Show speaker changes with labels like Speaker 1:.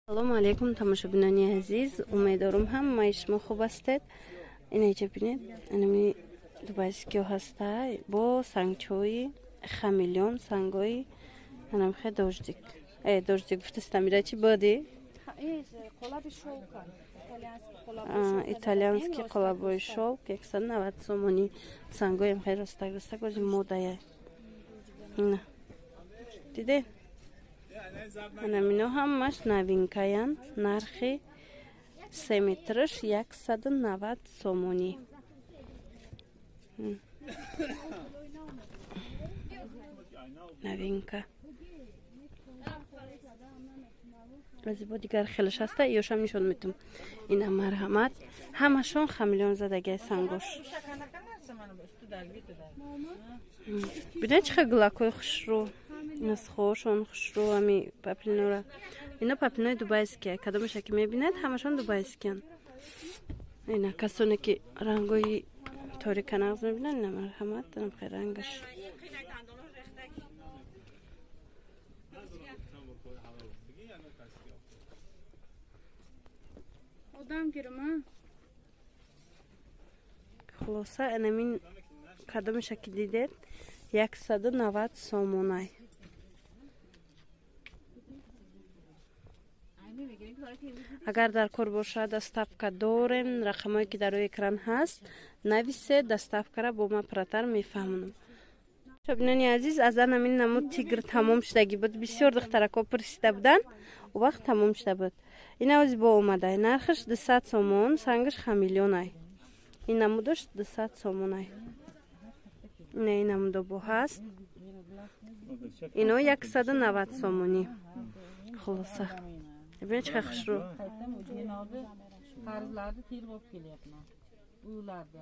Speaker 1: Салому алейкум, тамошобинони азиз. Умедорум, ҳамаи шумо хуб ҳастед. Инаҷа бинед, анами дубайскиё ҳаста бо сангчои хамелеон, сангои анамхе дождик. Дождик гуфтастамира, чи боди? Итальянский қолабои шёлк, 190 сомонӣ. Сангоям хеле ростак ростак, ози модая. Ина диде, анамино ҳамаш новинкаян. Нархи 3 метраш 190 сомонӣ. Новинка. Бо дигар хелаш ҳаста, ёшам нишон метум. Ина, марҳамат, ҳамашон хамелеон задагай сангош. Бинед, чӣ хел гулакҳои хушрӯ, нусхоошон хушрӯ. Ами паплинора, ино паплинои дубайския. Кадомеша ки мебинед, ҳамашон дубайскиян. Ина, касоне ки рангои торика нағз мебинанд, ина, марҳамат, анамхел рангаш.
Speaker 2: Одам гирма.
Speaker 1: Хулоса, анамин кадомеша ки дидед, 190 сомонай. Агар дар кор бошад, доставка дорем. Рақамое ки дар рӯи экран ҳаст, нависед, доставкара бо ма пурратар мефаҳмонам. Шобинони азиз, аз анамин намуд тигр тамом шудагӣ буд. Бисёр духтарако пурсида буданд, у вақт тамом шуда буд. Ин авзи бо омадай, нархаш 200 сомон, сангаш хамелеонай. Ин намудаш 200 сомонай. Ина, ин намудо бо ҳаст, ино 190 сомонӣ. Хулоса, бибинед, чӣ хушрӯ.
Speaker 3: Qarzlarni terib olib kelyapman uylarda.